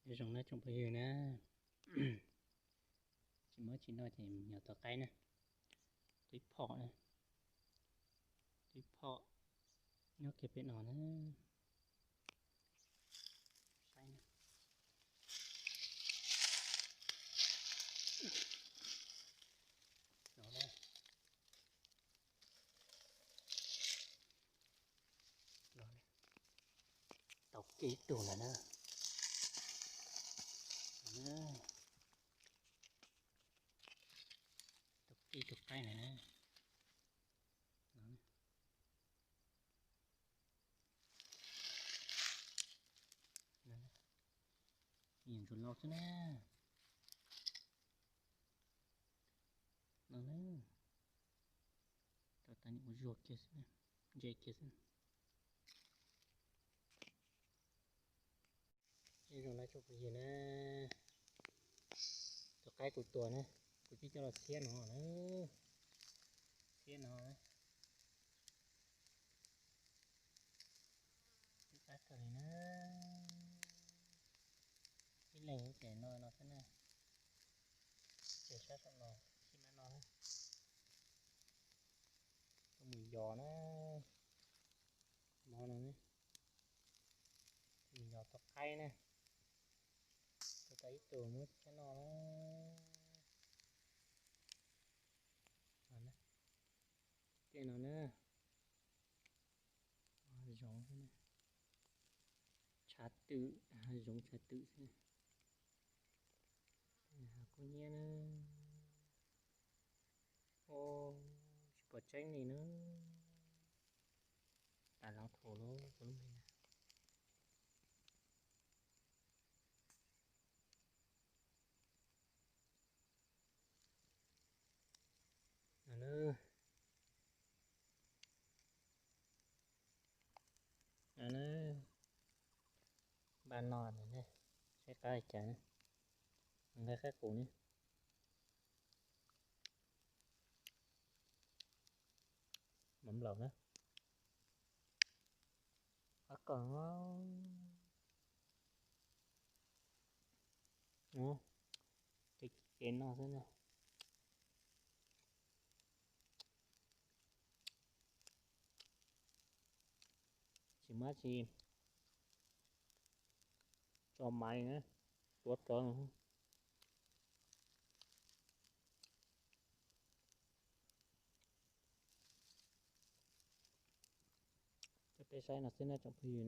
Nyob zoo na tsoom phooj ywg na, tsis muaj tsis noj ces yog tau qaib na, tau ib phom na, tau ib phom nyob kiag pem no na. Saib na. Los na. Los na. Tau kiag ib tug lawm na. Los na. Tau kiag ib tug qaib lawm na. Los na. Los na. Nws ntsuag lauj xwb na. Los na. Rau tas nim ua zuag kiag xwb, ntse kiag xwb. Nyob zoo na tsoom phooj ywg na, tus qaib kuv tua na, kuv twb coj los txhiab no na, txhiab no na. Ib qab kawg li na. Ib leeg ces no no xwb na. Ces sab saum no, sim no no na. Tuaj mus yos na. Hmo no na. Mus yos tua qaib na. Tua tau ib tug muab txhiab noj na. Tej no na. Zoov xwb na. Tshav twm, zoov tshav twm xwb na. Kub hnyiab na. Tsis pom tseeb li na. Tas lov thaum lub, lub me na. Npaj no ne, saib qab li cas ne, nqa qab qus ne. Mov nplaum na. Qab qos. Ua, ces no xwb na. Tsis muaj tsis tso maiv na, tuav rawv. Coj peb saib no xwb na tsoom phooj ywg.